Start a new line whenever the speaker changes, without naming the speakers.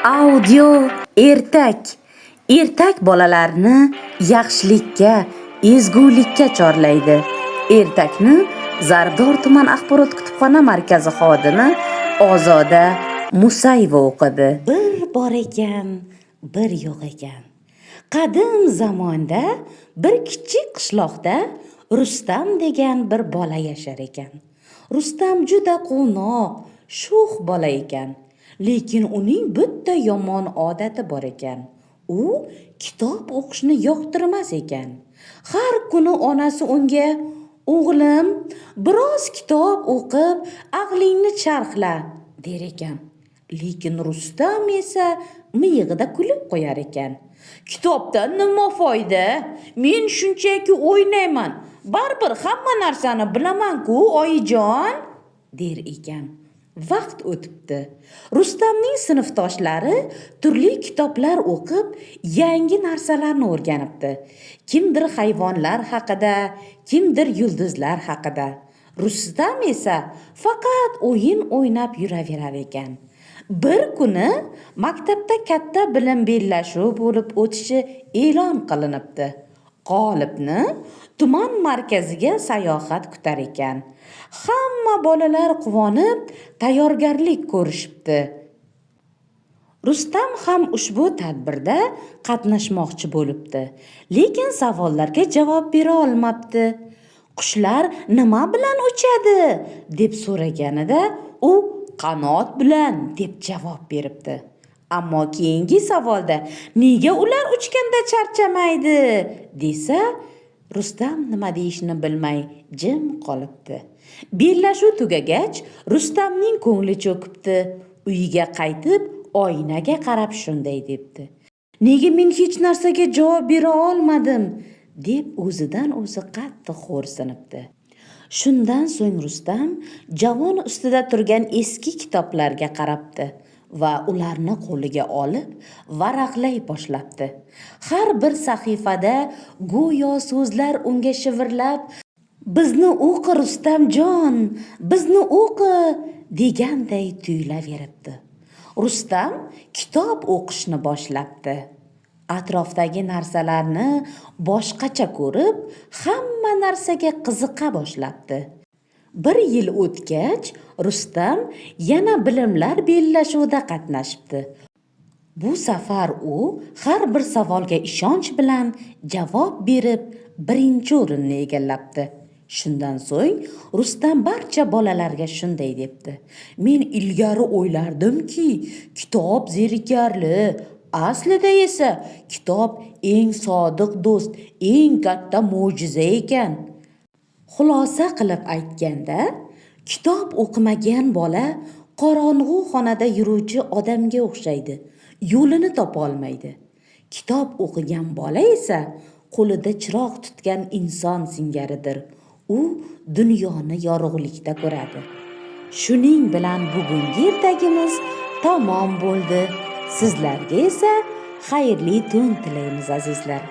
Audio ertak. Ertak bolalarni yaxshilikka, ezgulikka chorlaydi. Ertakni Zarbdor tuman axborot kutubxona markazi xodimi Ozoda Musayeva o'qidi. Bir bor ekan, bir yo'q ekan. Qadim zamonda bir kichik qishloqda Rustam degan bir bola yashar ekan. Rustam juda quvnoq, sho'x bola ekan. Lekin uning bitta yomon odati bor ekan. U kitob o'qishni yoqtirmas ekan. Har kuni onasi unga: "O'g'lim, biroz kitob o'qib, aqlingni charxla", der ekan. Lekin Rustam esa miyig'ida kulib qo'yar ekan. "Kitobdan nima foyda? Men shunchaki o'ynayman. Baribir hamma narsani bilaman-ku, oyijon", der ekan. Vaqt o'tibdi. Rustamning sinfdoshlari turli kitoblar o'qib, yangi narsalarni o'rganibdi. Kimdir hayvonlar haqida, kimdir yulduzlar haqida. Rustam esa faqat o'yin o'ynab yuraverar ekan. Bir kuni maktabda katta bilim bellashuvi bo'lib o'tishi e'lon qilinibdi. G'olibni tuman markaziga sayohat kutar ekan. Hamma bolalar quvonib, tayyorgarlik ko'rishibdi. Rustam ham ushbu tadbirda qatnashmoqchi bo'libdi, lekin savollarga javob bera olmabdi. "Qushlar nima bilan uchadi?" deb so'raganida, u "Qanot bilan", deb javob beribdi. Ammo keyingi savolda "Nega ular uchganda charchamaydi?" desa, Rustam nima deyishni bilmay jim qolibdi. Bellashuv tugagach, Rustamning ko'ngli cho'kibdi. Uyiga qaytib, oynaga qarab shunday debdi: "Nega men hech narsaga javob bera olmadim?" deb o'zidan o'zi qattiq xo'rsinibdi. Shundan so'ng Rustam javon ustida turgan eski kitoblarga qarabdi va ularni qo'liga olib varaqlay boshlabdi. Har bir sahifada go'yo so'zlar unga shivirlab: "Bizni o'qi, Rustamjon, bizni o'qi", deganday tuyulaveribdi. Rustam kitob o'qishni boshlabdi. Atrofdagi narsalarni boshqacha ko'rib, hamma narsaga qiziqa boshlabdi. Bir yil o'tgach, Rustam yana bilimlar bellashuvida qatnashibdi. Bu safar u har bir savolga ishonch bilan javob berib, birinchi o'rinni egallabdi. Shundan so'ng Rustam barcha bolalarga shunday debdi: "Men ilgari o'ylardimki, kitob zerikarli, aslida esa kitob eng sodiq do'st, eng katta mo'jiza ekan." Xulosa qilib aytganda, kitob o'qimagan bola qorong'u xonada yuruvchi odamga o'xshaydi, yo'lini topolmaydi. Kitob o'qigan bola esa qo'lida chiroq tutgan inson singaridir. U dunyoni yorug'likda ko'radi. Shuning bilan bugungi ertagimiz tamom bo'ldi. Sizlarga esa xayrli tun tilaymiz, azizlar.